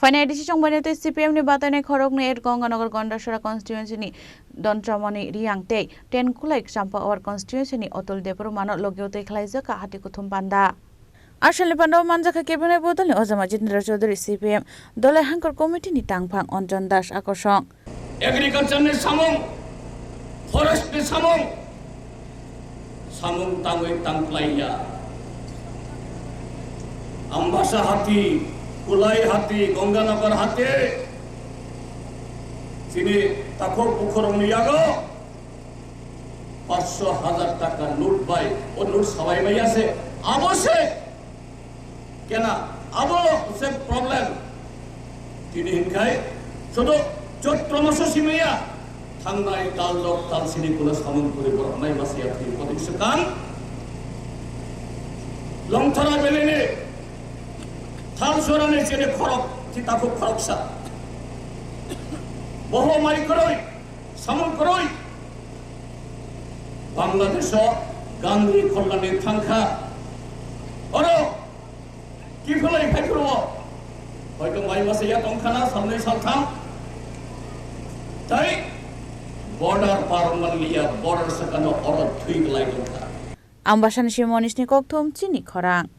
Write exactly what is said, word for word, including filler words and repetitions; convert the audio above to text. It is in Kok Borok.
Painai A D C chongbaino tei C P M ni batainai khoroknwi at Ganganagar Gandasara constituency ni Dontramani Riang tei ten Kulai Champa Awar constituency ni Atul Debbarma no logi twi khlaijak kha hati kuthum panda. Asalni panda o manjakha kebinai bodolni Ojama Jitendra Chaudhary, C P M Dolai Hangkar Committee ni tangphang Anjan Das Akosong. Agriculture ni samung, forest ni samung, samung tangwi tangklaiya. Ambasa hati, Kulai hati, Ganganagar hati, chini takhuk bukhurokni yago paanch sho hajar taka note bai, o note sawai maya se, abo se. Kena, abo se problem. Tini hinkhai, sodo chotro maso simaya, thangnai tal jok tal sini kulo samung kuri borok mai masiya thwi kodik sekang. Longthara beleni, thal sorani chini khorok, titakhuk khoroksa. Boho mai koroi, samung koroi. Bangladesh o Gandhi Kollan ni thangkha. Oro kiphilai phaiphuru o. Hoito mai masa ya tongkhana salnwi saltham. Tai border par manliya, border sakano oro thwi glai tongkha. Ambasani Simonisni kokthum chini khorang.